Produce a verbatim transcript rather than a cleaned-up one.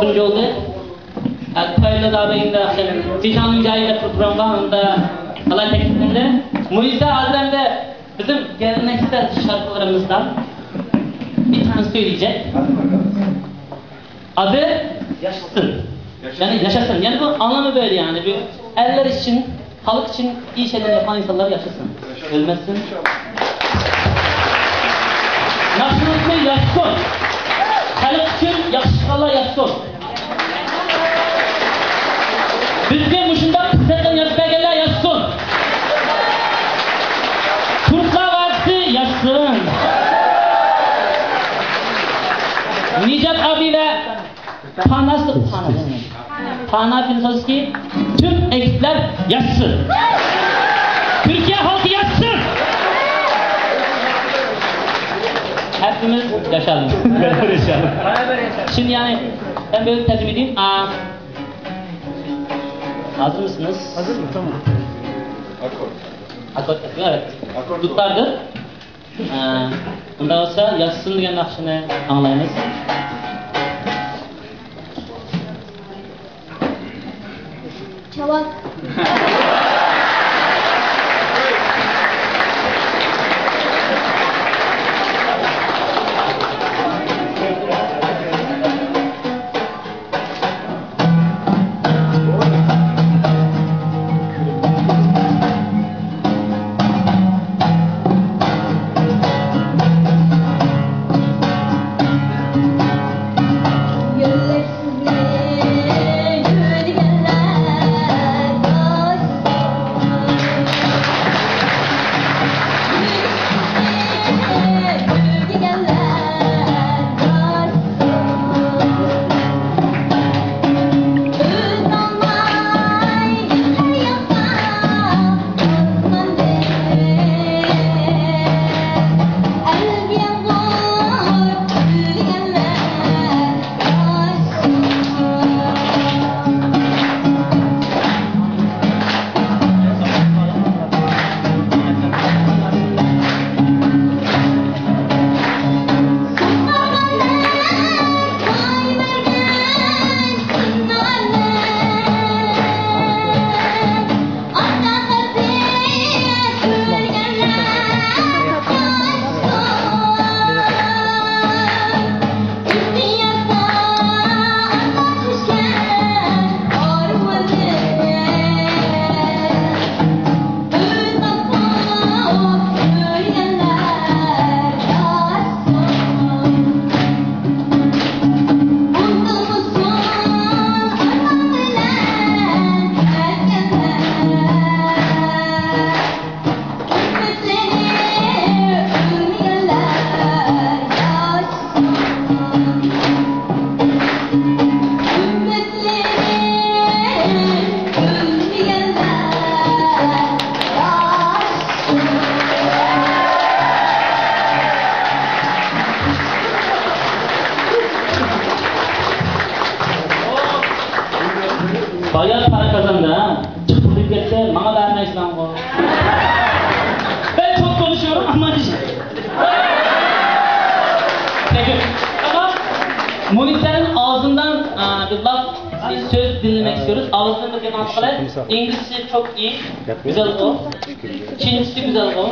Birinci oldu. Yani, payla da benim de, yani, Cihan'ın cahil programlarında kolay teklifinde. Muizza Azrem'de bizim geleneksel şarkılarımızdan bir tane söyleyecek. Adı Yaşasın. Yani yaşasın. Yani bu anlamı böyle yani. Bir eller için, halk için iyi şeyler yapan insanlar yaşasın. Ölmesin. Naşırlıklı yaşasın. Halk için yakışıklı yaşasın. Bizge muşunda kısmetini yazıp bergenler yaşasın. Türkler Vadisi yaşasın. Nicat abi ve Parnas, Parnas, Parnas Filozofski tüm ekipler yaşasın. Türkiye halkı yaşasın. Hepimiz yaşayalım. Beraber yaşayalım. Şimdi yani ben böyle tercüme edeyim. Aa, hazır mısınız? Hazır mı? Tamam. Akor. Akor, evet. Akor. Dutlardır. ئۇنداق بولسا ياشىسۇن دېگەن ناخشىنى ئاڭلايمىز. چاۋاك. بايا پارا قازاندا چىقىپ كەتسە ماڭا بەرمەيسىلەرغۇ؟ Ben çok konuşuyorum ama işte. Peki. Ama Muniza'nın ağzından, aa, bir laf, bir söz dinlemek istiyoruz. Ağzından bir laf alalım. İngilizcesi çok iyi. Güzel o. Çincesi güzel o.